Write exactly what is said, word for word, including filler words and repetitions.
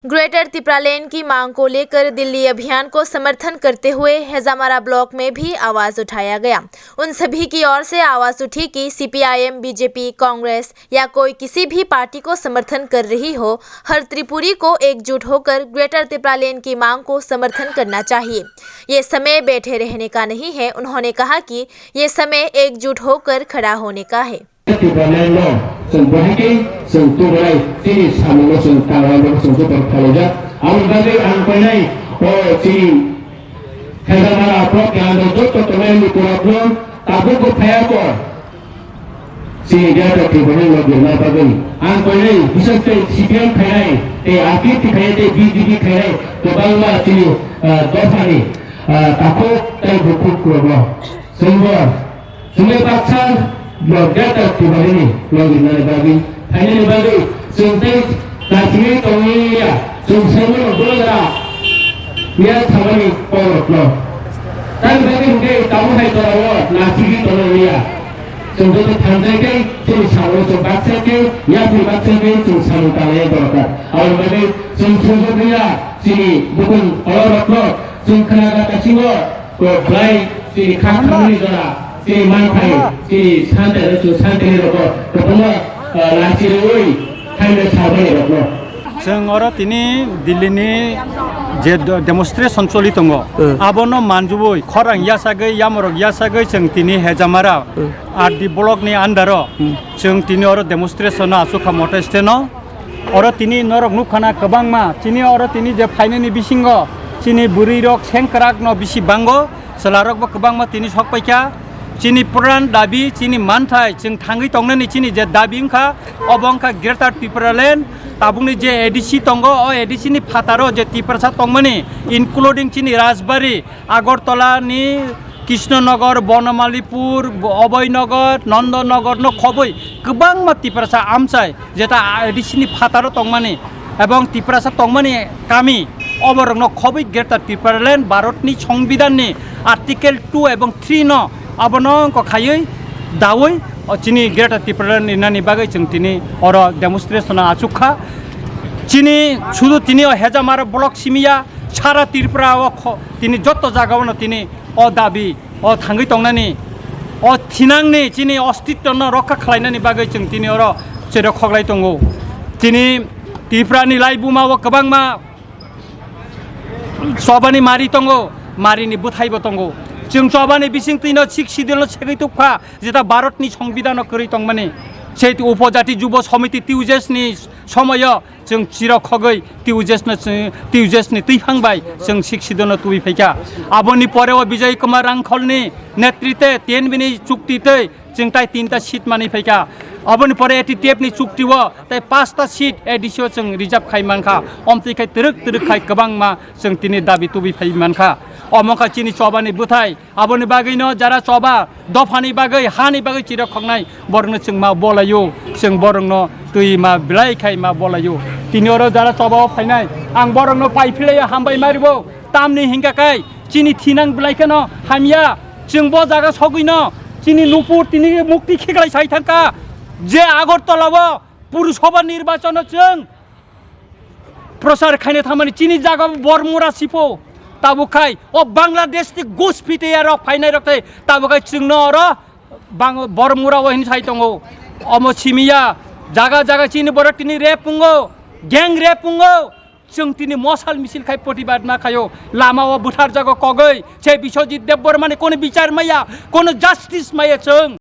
ग्रेटर तिपरालैंड की मांग को लेकर दिल्ली अभियान को समर्थन करते हुए हेजामारा ब्लॉक में भी आवाज उठाया गया। उन सभी की ओर से आवाज उठी कि सीपीआईएम, बीजेपी, कांग्रेस या कोई किसी भी पार्टी को समर्थन कर रही हो, हर त्रिपुरी को एकजुट होकर ग्रेटर तिपरालैंड की मांग को समर्थन करना चाहिए। ये समय बैठे रहने का नहीं है। उन्होंने कहा कि ये समय एकजुट होकर खड़ा होने का है। Tipraland no chwng bahai khe chwng tubunai chini samungno chwng tanglaibo chwng joto khwlaijak. Aboni bagwi ang koinai o chini Khedamara block ni under joto tongnai lukurokno tabukbo phaiya ko chini Greater Tipraland no birna bagwi. Ang koinai bises tei C P M khainai tei R P F T khainai tei B J P khainai kwbangma chini, ah, dophani, ah, takhuk tei bukhuk rokno. Chwngbo Chwngwi baksa no Greater Tipraland ni logi nani bagwi, phainani bagwi, chwng tei naisingwi tongwi ya, chwng saimano bwrwgra ya thamani kokrokno. Tamni bagwi hwnkhe tabuk hai jora o naisingwi tongwi ya. Chwng joto thanjai khe chini samung chwng baksa khe, yapri baksa khe chwng samung tanglaiya dorkar. Aboni bagwi chwng sujok ya chini bukung kolorokno chwng khnaga kasingo ko belai chini kha thangmani jora, chini manthai, chini sante, chini sante ni rokno, kwbangma, ah, lachi rwi, thaino sabani rokno. Chwng oro tini Delhi ni je do-, demonstration choli tongo. Hmm. Abono manjubui, khorang yasagwi, yamorok yasagwi, chwng tini Hejamara, Hmm. R D block ni under o, Hmm. chwng tini oro demonstration o asukha moto stand o. Oro tini norok nukha na kwbangma, chini oro tini je phainani bisingo chini bwrwi rok sengkrak no bisi bango, chwla rok bo kwbangma tini sok paikha. Chini puran dabi, chini manthai, chwng thangwi tongnani chini je dabi wngkha, obo wngkha Greater Tipraland, tabukni je A D C tongo, o A D C ni phataro je Tiprasa tongmani, including chini Rajbari, Agartala ni Krishnanagar, Bonomalipur, Abhaynagar, Nandanagar no khobwi kwbangma Tiprasa amchai jeta A D C ni phataro tongmani ebong Tiprasa tongmani kami oborokno khobwi Greater Tipraland Bharatni Songbidanni Article two ebong three no abono wngkok khaiwi dawi o chini Greater Tipraland rinani bagwi chwng tini oro demonstration o achukha. Chini sudu tini o Hejamara block simiya, sara Tripura o kho-, tini joto jagao no tini o dabi, o thangwi tongnani, o thinangni chini ostitwno rokha khlainani bagwi chwng tini oro cherok khoklai tongo. Chini Tripurani laibuma o kwbangma chobani mari tongo, marini bwthaibo tongo. Chwng chobani bisingtwino Sixth Schedule no segwi tukpha, jeta Bharatni Songbidano kwrwi tongmani. Sei upojati jubo somiti T U J S ni somoyo chwng chirok khogwi T U J S no chwng, T U J S ni twiphang bai chwng Sixth Schedule no tubui phaikha. Aboni pore o Bijoy Kumar Rangkholni netrite T N B ni chukti twi chwng tai tinta seat manwi phaikha. Aboni pore A T T F ni chukti o tai pasta seat A D C o chwng reserve khai mankha. Omtwi khai twrwk twrwk khai kwbangma chwng tini dabi tubui phai mankha. Omo wngkha chini chobani bwthai. Aboni bagwino jara choba dophani bagwi, hani bagwi chirok khoknai borokno chwng ma bolaio, chwng borokno twi ma belai khai ma bolaio. Tini oro jara choba o phainai, ang borokno pai philaio, hambai ma ribo. Tamni hingka kai chini thinang belai kheno hamya, chwng bo jaga sogwino chini nupur tini mukti khiklai sai thangkha je Agartala o Purusabha nirbachon o chwng prochar khaina thangmani chini jaga Bormura sipo. Tabuk khai o Bangladesh ni gus pite ya rok phainai rok tei tabuk khai chwngno oro bang Bormura o hin sai tongo. Omo simiya jaga jaga chini borok tini rep pungo, gang rep pungo. Chwng tini mosal misil khai protibad ma khaio. Lama o buthar jago kogoi se Biswajit Debbarma ni kono bichar maya, kono justice maya chwng.